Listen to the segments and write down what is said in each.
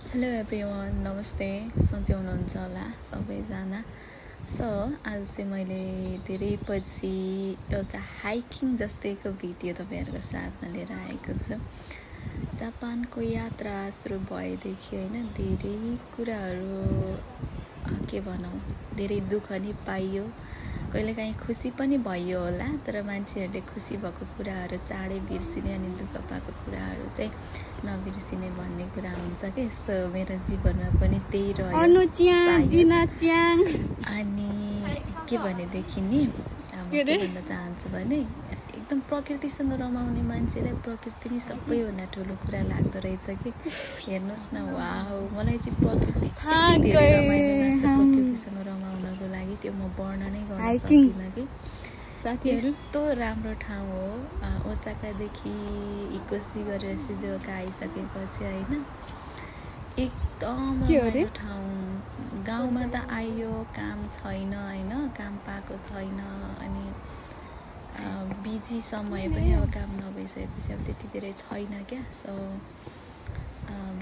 Hello everyone, नमस्ते। सन्चै हुनुहुन्छ होला सबैजना। आज चाहिँ मैले धेरै पछि एउटा हाइकिङ जस्तैको भिडियो तपाईँहरूको साथमा लिएर आएको छु। जापानको यात्रा सुरु भएदेखि होइन धेरै कुराहरू के भनौँ, धेरै दुःख नि पाइयो, कहिलेकाहीँ खुसी पनि भयो होला। तर मान्छेहरूले खुसी भएको कुराहरू चाँडै बिर्सिने अनि दुःख पाएको कुराहरू चाहिँ नबिर्सिने भन्ने कुरा हुन्छ कि। मेरो जीवनमा पनि त्यही रह्यो। अनि के भनेदेखि नि के भन्न चाहन्छु भने एकदम प्रकृतिसँग रमाउने मान्छेलाई प्रकृति नै सबैभन्दा ठुलो कुरा लाग्दो रहेछ कि। हेर्नुहोस् न, वाउ, मलाई चाहिँ प्रकृति धेरै रमाइलो लाग्छ। प्रकृतिसँग रमाउनको लागि त्यो म वर्णनै गर्न सक्दिनँ कि। यस्तो राम्रो ठाउँ हो। ओसाकादेखि इकोसी गरेर सिजुओका आइसकेपछि होइन, एकदम रमाइलो ठाउँ। गाउँमा त आइयो, काम छैन होइन, काम पाएको छैन। अनि बिजी समय पनि अब काम नभइसकेपछि अब त्यति धेरै छैन क्या।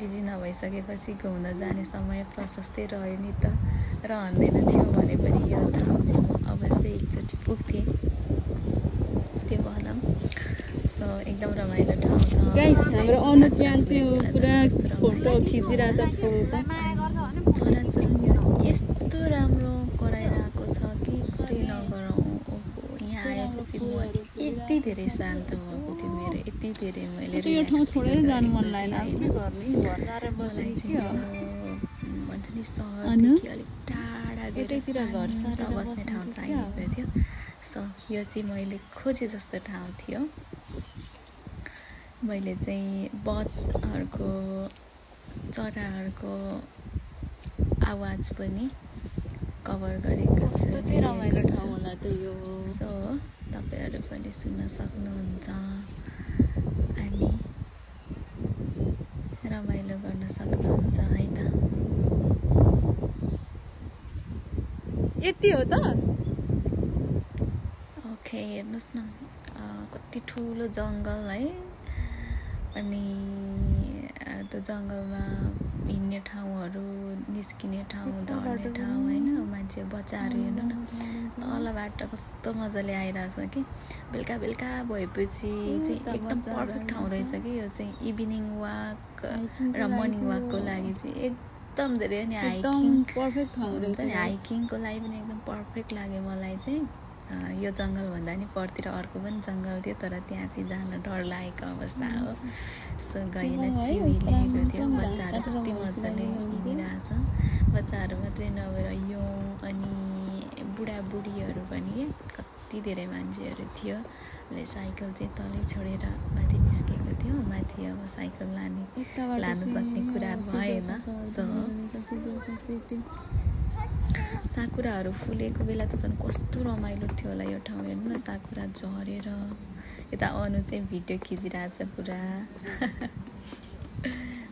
बिजी नभइसकेपछि घुम्न जाने समय प्रशस्तै रह्यो नि त। रहँदैन थियो भने पनि यो ठाउँ चाहिँ म अवश्य एकचोटि पुग्थेँ, त्यो भनौँ। एकदम रमाइलो ठाउँ छ। हाम्रो अनुच्यान चाहिँ पुरा फोटो खिचिरहेछ। छोराछोरीहरू यस्तो राम्रो गराइरहेको छ कि कुरै नगरौँ। यहाँ आएपछि म यति धेरै शान्त भएको थियो। मेरो यति धेरै मैले यो ठाउँ छोडेर जानु मन लागेन। भन्छ नि सहरदेखि अलिक टाढा गएर शान्त बस्ने ठाउँ चाहिएको थियो। यो चाहिँ मैले खोजे जस्तो ठाउँ थियो। मैले चाहिँ बर्ड्सहरूको, चराहरूको आवाज पनि कभर गरेको छु। तपाईँहरू पनि सुन्न सक्नुहुन्छ अनि रमाइलो गर्न सक्नुहुन्छ है त। यति हो त। ओके, हेर्नुहोस् न, कति ठुलो जङ्गल है। अनि त्यो जङ्गलमा हिँड्ने ठाउँहरू, निस्किने ठाउँ, झर्ने ठाउँ होइन। मान्छे बच्चाहरू हेर्नु न, तलबाट कस्तो मजाले आइरहेछ कि। बेलुका बेलुका भएपछि चाहिँ एकदम पर्फेक्ट ठाउँ रहेछ कि यो चाहिँ इभिनिङ वाक र मर्निङ वाकको लागि चाहिँ एकदम धेरै। अनि हाइकिङको लागि पनि एकदम पर्फेक्ट लाग्यो मलाई चाहिँ। यो जङ्गलभन्दा नि परतिर अर्को पनि जङ्गल थियो, तर त्यहाँ चाहिँ जान डर लागेको अवस्था हो। गएन, चिउरिरहेको थियो। बच्चाहरू कति मजाले हिँडिरहेछ। बच्चाहरू मात्रै नभएर अनि बुढाबुढीहरू पनि कति धेरै मान्छेहरू थियो। साइकल चाहिँ तलै छोडेर माथि निस्केको थियो। माथि अब साइकल लानु सक्ने कुरा भएन। साकुराहरू फुलेको बेला त झन् कस्तो रमाइलो थियो होला यो ठाउँ। हेर्नु न, साकुरा झरेर यता अनु चाहिँ भिडियो खिचिरहेछ पुरा।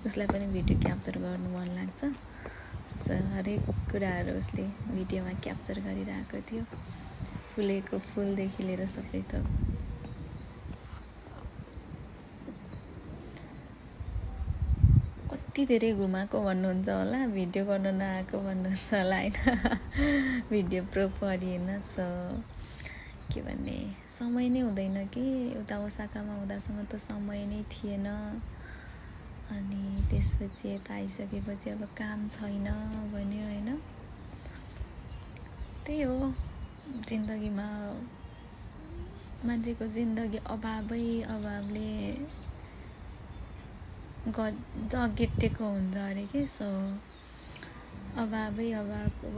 उसलाई पनि भिडियो क्याप्चर गर्नु मन लाग्छ। हरेक कुराहरू उसले भिडियोमा क्याप्चर गरिरहेको थियो। फुलेको फुलदेखि लिएर सबै थोक। कति धेरै घुमाएको भन्नुहुन्छ होला, भिडियो गर्न नआएको भन्नुहुन्छ होला होइन। भिडियो प्रो परिएन। के भन्ने, समय नै हुँदैन कि। उता ओसाकामा हुँदासम्म त समय नै थिएन। अनि त्यसपछि यता आइसकेपछि अब काम छैन भन्यो होइन। त्यही हो जिन्दगीमा, मान्छेको जिन्दगी अभावले जगेटेको हुन्छ अरे के। अभाव।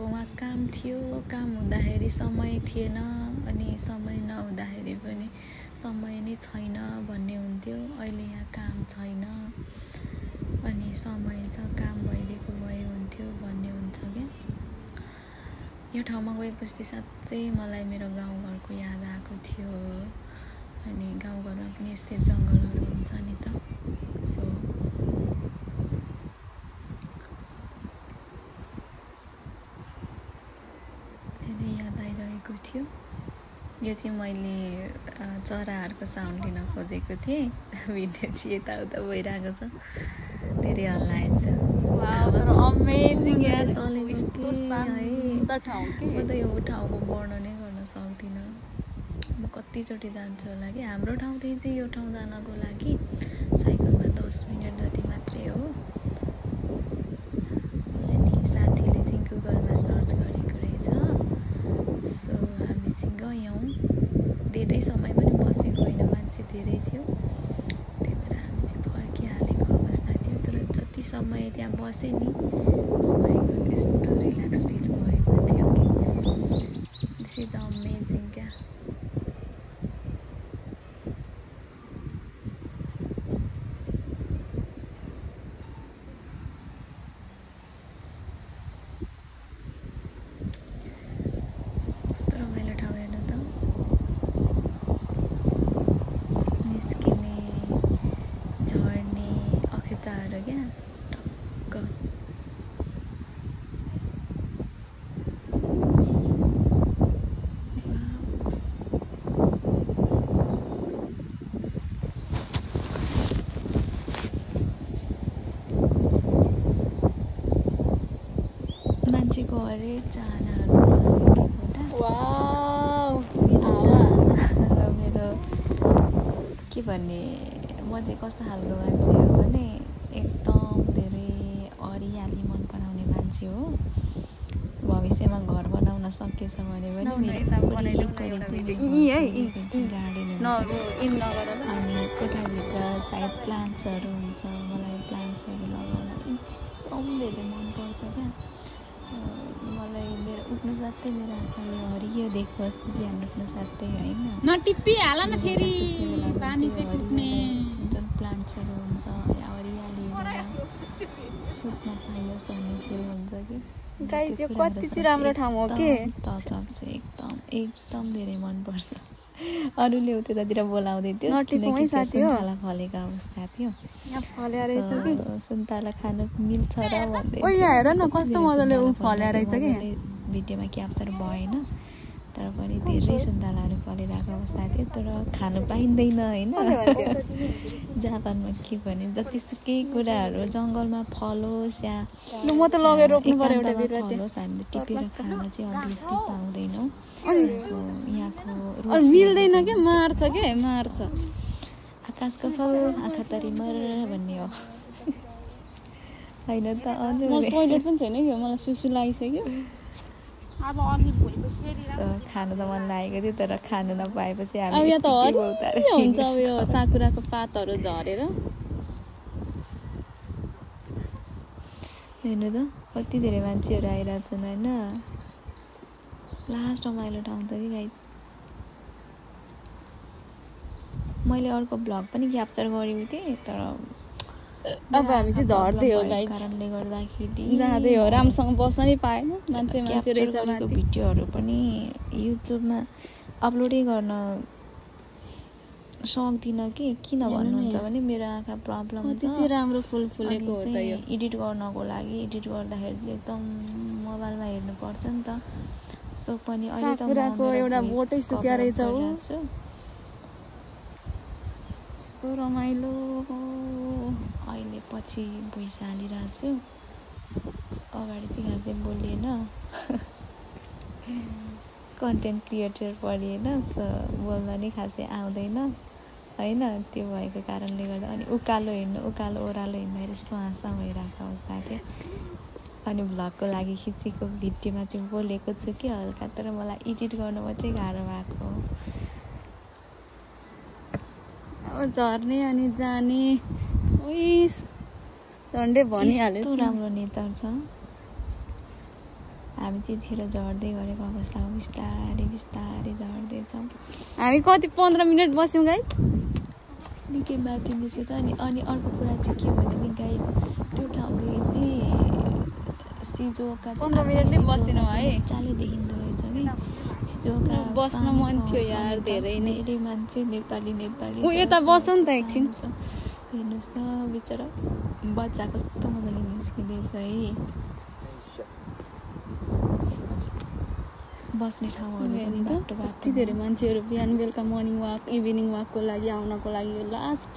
उहाँ काम थियो, काम हुँदाखेरि समय थिएन, अनि समय नहुँदाखेरि पनि समय नै छैन भन्ने हुन्थ्यो। अहिले यहाँ काम छैन अनि समय छ, काम भइदिएको भए हुन्थ्यो भन्ने हुन्छ क्या। यो ठाउँमा गएपछि साँच्चै मलाई मेरो गाउँघरको याद आएको थियो। अनि गाउँघरमा पनि यस्तै जङ्गलहरू हुन्छ नि त। धेरै याद आइरहेको थियो। यो चाहिँ मैले चराहरूको साउन्ड लिन खोजेको थिएँ। भिडियो चाहिँ यताउता भइरहेको छ, धेरै हल्लाएछ। अमेजिङ यार चलेको कस्तो शान्त ठाउँ के म त यो ठाउँको वर्णनै गर्न सक्दिनँ। म कतिचोटि जान्छु होला कि हाम्रो ठाउँदेखि चाहिँ यो ठाउँ जानको लागि साइकलमा 10 मिनट जति मात्रै हो। अनि साथीले चाहिँ गुगलमा सर्च गरेको रहेछ, सो हामी चाहिँ गयौँ। धेरै समय पनि बसेको होइन, मान्छे धेरै थियो, त्यही भएर हामी चाहिँ फर्किहालेको अवस्था थियो। तर जति समय त्यहाँ बसेँ नि, यस्तो रिल्याक्स फिल भएको थियो कि दिस इज अमेजिङ क्या। कस्तो रमाइलो ठाउँ हेर्नु त, निस्किने झर्ने अखेटाहरू क्या टक्क। मान्छेको हरेक चाहनाहरू वाउ र मेरो के भन्ने, म चाहिँ कस्तो खालको मान्छे हो भने एकदम धेरै हरियाली मन पराउने मान्छे हो। भविष्यमा घर बनाउन सकेछ भने पनि अनि कोठाभित्र सायद प्लान्ट्सहरू हुन्छ, मलाई प्लान्ट्सहरू लगाउन एकदम धेरै मनपर्छ क्या। मलाई मेरो उठ्नु साथै मेरो आँखाले हरियो देखोस्, बिहान उठ्नु साथै होइन, नटिपिहाल न फेरि पानी चाहिँ टुट्ने। जुन प्लान्ट्सहरू हुन्छ हरियाली सुत्न पाइयोस् भन्ने फिल हुन्छ कि गाइस यो कति चाहिँ राम्रो ठाउँ हो के। टचअप चाहिँ एकदम धेरै मनपर्छ। अरूले उतातिर बोलाउँदै थियो, नटिपौँ साथी हो, सुन्तला फलेको अवस्था थियो, फल्या रहेछ कि सुन्तला खानु मिल्छ र भन्दै। ओ यहाँ हेर न कस्तो मजाले फल्या रहेछ कि। भिडियोमा क्याप्चर भएन, तर पनि धेरै सुन्तलाहरू फलिरहेको अवस्था थियो, तर खानु पाइँदैन होइन। जापानमा के भने जतिसुकै कुराहरू जङ्गलमा फलोस् या म त लगेर रोप्नु पर्यो एउटा बिरुवा फलोस्, हामीले टिपेर खान चाहिँ अभियसली पाउँदैनौँ। यहाँको मिल्दैन के, मार्छ के मार्छ। आकाशको फल आँखा तरी मर भन्ने हो होइन त। म टोइलेट पनि छैन कि मलाई सुसु लागिसक्यो। खानु त मन लागेको थियो, तर खानु नपाएपछि अब यहाँ त हुन्छ अब यो साकुराको पातहरू झरेर। हेर्नु त कति धेरै मान्छेहरू आइरहेछन् होइन। लास्ट रमाइलो ठाउँ त कि गाइस। मैले अर्को भ्लग पनि क्याप्चर गरेको थिएँ, तर अब हामी चाहिँ झर्दै हो गाइस, कारणले गर्दाखेरि जाँदै हो, राम्रोसँग बस्न नि पाएन। मान्छे रहेछ गरेको भिडियोहरू पनि युट्युबमा अपलोडै गर्न सक्दिनँ कि किन भन्नुहुन्छ भने मेरो आँखा प्रब्लम छ। चाहिँ राम्रो फुल फुलेको हो त यो। एडिट गर्नको लागि एडिट गर्दाखेरि चाहिँ एकदम मोबाइलमा हेर्नुपर्छ नि त। सो पनि अहिले त साकुराको एउटा बोटै सुक्या रहेछ हो। कस्तो रमाइलो। अहिले पछि भोइस हालिरहेको छु, अगाडि चाहिँ खासै बोलिएन, कन्टेन्ट क्रिएटर पढिएन, सो बोल्न नि खासै आउँदैन होइन। त्यो भएको कारणले गर्दा अनि उकालो हिँड्नु उकालो ओह्रालो हिँड्दाखेरि सुहासा भइरहेको अवस्था थियो। अनि भ्लगको लागि खिचेको भिडियोमा चाहिँ बोलेको छु कि हल्का, तर मलाई एडिट गर्नु मात्रै गाह्रो भएको। अब झर्ने अनि जाने झन्डै भनिहाल्यो। यस्तो राम्रो नेचर छ। हामी चाहिँ यतिखेर झर्दै गरेको अवस्थामा बिस्तारै बिस्तारै झर्दैछौँ। हामी कति 15 मिनट बस्यौँ गाइस, निकै बाँकी निस्केछ। अनि अर्को कुरा चाहिँ के भने गाइस, त्यो ठाउँदेखि चाहिँ सिजुओका 15 मिनट नै बसेनौँ है। मजाले देखिँदो रहेछ कि सिजुओका। बस्न मन थियो यार, धेरै मान्छे नेपाली ऊ यता बसौँ त एकछिन। हेर्नुहोस् त बिचरा बच्चा कस्तो मजाले निस्किँदैछ है। बस्ने ठाउँहरू पनि बाटो कति धेरै मान्छेहरू बिहान बेलुका मर्निङ वाक इभिनिङ वाकको लागि आउनको लागि यो लास्ट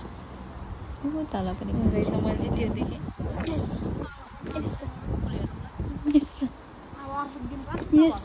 तल पनि रहेछ। मैले त्यो देखेँ। यस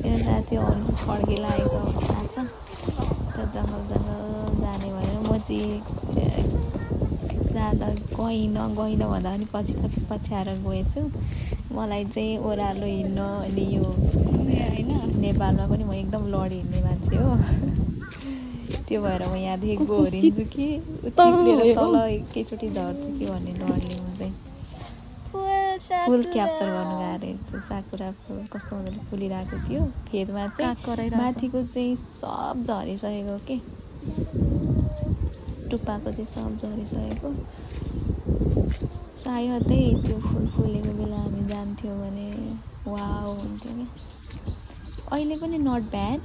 मेरो साथीहरू फर्केर आएको अवस्था छ त जङ्गल जाने भनेर म चाहिँ जाँदा गइनँ भन्दा पनि पछि पछ्याएर गएछु मलाई चाहिँ ओह्रालो हिँड्न अनि यो होइन नेपालमा पनि म एकदम लडी हिँड्ने मान्छे हो त्यो भएर म यहाँदेखि गोरिन्छु कि चिप्लेर तल एकैचोटि झर्छु कि भन्ने डरले म चाहिँ फुल क्याप्चर गर्नु गएको रहेछु साकुरा फुल कस्तो मजाले फुलिरहेको थियो फेदमा चाहिँ माथिको चाहिँ सब झरिसकेको के टुप्पाको चाहिँ सब झरिसकेको सायदै त्यो फुल फुलेको बेला हामी जान्थ्यौँ भने वाउ हुन्थ्यो क्या अहिले पनि नट ब्याड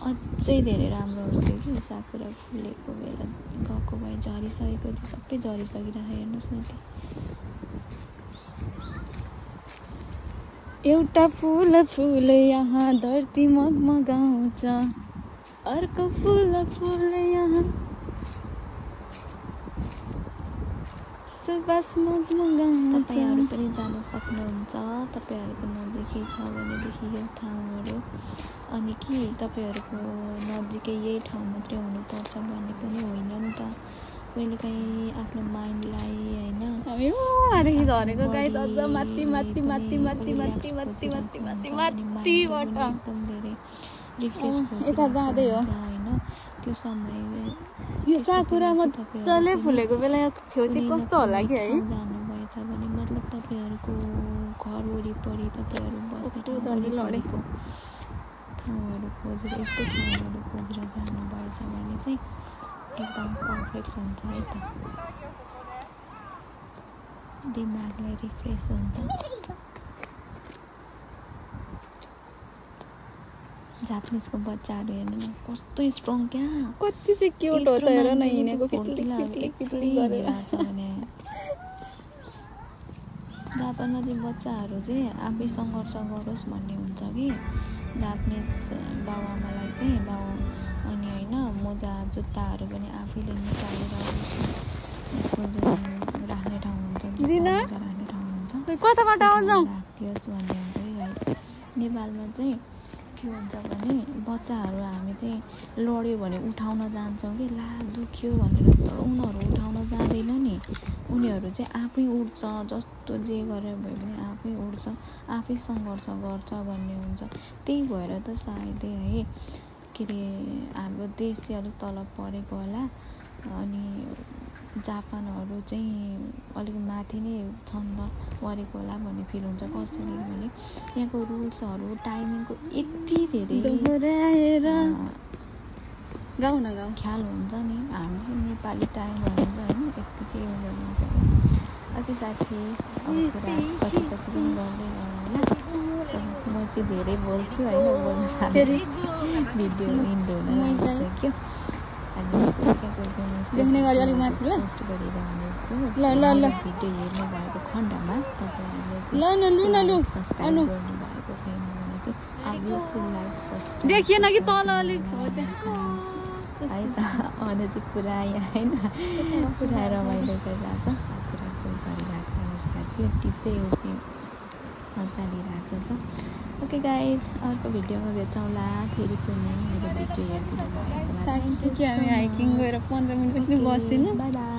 अझै धेरै राम्रो हुन्थ्यो कि साकुरा फुलेको बेला गएको भए झरिसकेको थियो सबै झरिसकिरहेको हेर्नुहोस् न त्यो एउटा फुल यहाँ धरती मगमगाउँछ अर्को फुल यहाँ सुबास मगमगाउँछ तपाईहरु पनि जान सक्नुहुन्छ तपाईहरुको नजिकै छ भनेदेखि यो ठाउँहरु अनि के तपाईहरुको नजिकै यही ठाउँ मात्रै हुनुपर्छ भन्ने पनि होइन नि त कहिलेकाहीँ आफ्नो माइन्डलाई होइन आदेखि झरेको गाइस अझ माथिबाट एकदम धेरै रिफ्रेस यता जाँदै हो होइन त्यो समय यो साकुरा मजाले फुलेको बेला थियो चाहिँ कस्तो होला कि है जानुभएछ भने मतलब तपाईहरुको घर वरिपरि तपाईहरु बस्ने ठाउँहरु खोजेर यस्तो ठाउँहरु खोजेर जानुभएछ भने चाहिँ एकदम पर्फेक्ट हुन्छ है त दिमागलाई रिफ्रेस हुन्छ जापानिजको बच्चाहरू हेर्नु न कस्तो स्ट्रङ क्या कति चाहिँ क्युट हो त हेर न हिँडेको जापानमा चाहिँ बच्चाहरू चाहिँ आफै सङ्घर्ष गरोस् भन्ने हुन्छ कि जापानिज बाबुआमालाई चाहिँ अनि होइन मोजा जुत्ताहरू पनि आफैले निकालेर यसको जुन राख्ने ठाउँ हुन्छ राख्ने ठाउँ हुन्छ कताबाट आउँछौ राखियोस् भन्ने हुन्छ कि नेपालमा चाहिँ के हुन्छ भने बच्चाहरू हामी चाहिँ लड्यो भने उठाउन जान्छौँ कि ला दुख्यो भनेर तर उनीहरू उठाउन जाँदैन नि उनीहरू चाहिँ आफै उठ्छ जस्तो जे गरेर भए पनि आफै उठ्छ आफै सङ्घर्ष गर्छ भन्ने हुन्छ त्यही भएर त सायदै है के अरे हाम्रो देश चाहिँ अलिक तल परेको होला अनि जापानहरू चाहिँ अलिक माथि नै छन्द परेको होला भन्ने फिल हुन्छ कसरी भने यहाँको रुल्सहरू टाइमिङको यति धेरै गाउँ ख्याल हुन्छ नि हामी चाहिँ नेपाली टाइम भन्छ होइन यत्तिकै गरिन्छ ओके साथी अब कुरा पछि पनि गर्दै होला म चाहिँ धेरै बोल्छु होइन बोल्नु भिडियो इन्डो हुन देख्ने गरी अलिक माथि ल ल भिडियो हेर्नु भएको खण्डमा तपाईँहरूले ल सब्सक्राइब गर्नु भएको छैन भने चाहिँ अभियसली लाइक सब्सक्राइब देखिएन कि तल अलिक है त अनि चाहिँ पुरा यहाँ होइन पुरा रमाइलो गरिरहेको छ साकुरा फुल झरिरहेको अवस्था थियो टिप्दै हो चाहिँ मजा लिइरहेको छ ओके गाइज अर्को भिडियोमा भेटौँला फेरि पनि मेरो भिडियो हेरिदिनु भएको हामी हाइकिङ गएर 15 मिनट पनि बसिनु बाई बाई।